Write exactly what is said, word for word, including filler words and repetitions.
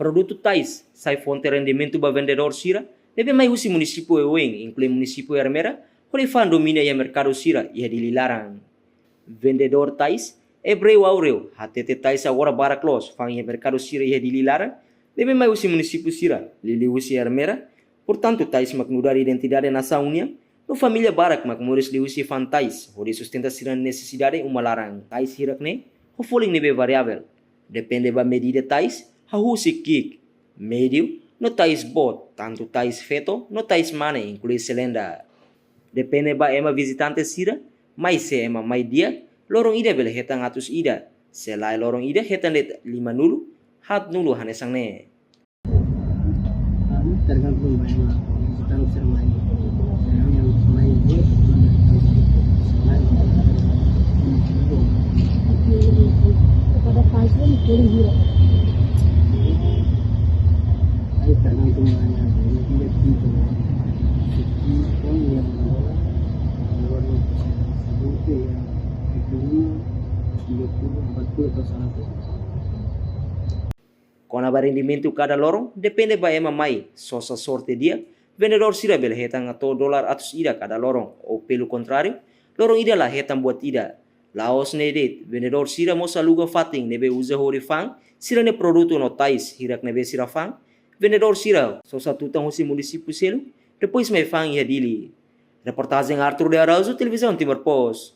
Produtu tais sai fonte rendimentu ba vendedór sira ne'ebé mai husi munisípiu oioin, inklui munisípiu Ermera, hodi fa'an domina iha merkadu sira iha Dili laran. Vendedór tais, Ebreu Aureu, hatete tais agora barak loos fa'an iha merkadu sira iha Dili laran ne'ebé mai husi munisípiu sira, liuliu husi Ermera. Portantu, tais mak nu'udar identidade nasaun nian, no família barak mak moris liuhusi fa'an tais hodi sustenta sira-nia nesesidade uma laran. Tais hirak-ne'e ho folin ne'ebé variavel, depende ba medida tais, hahú husi ki'ik, médiu, no tais boot, tantu tais feto no tais mane, inklui selenda. Depende ba ema vizitante sira, maibé se ema mai di'ak, loron ida bele hetan atus ida, se lae loron ida hetan de'it limanulu, haatnulu hanesan ne'e. Tergantung ba ema vizitante sira mai. Yang mai di'ak, mai. Pada tais ne'e folin hira? Tais tergantung ba ema, dia tipe. Siki pun yang dua puluh, sebut ya, dua puluh lima, tiga puluh, empat puluh atau seratus. Kona-ba rendimentu kada loron, depende ba ema mai, sosa sorte di'ak, vendedór sira bele hetan to'o dolar atus ida kada loron, ou pelu kontráriu, loron ida la hetan buat ida. La'ós ne'e de'it, vendedór sira mós aluga fatin ne'ebé uza hodi fa'an sira-nia produtu no tais hirak ne'ebé sira fa'an. Vendedór sira sosa tutan husi munisípiu seluk, depois mai fa'an iha Dili. Reportajen Arthur de Araújo, Televizaun Timor Post.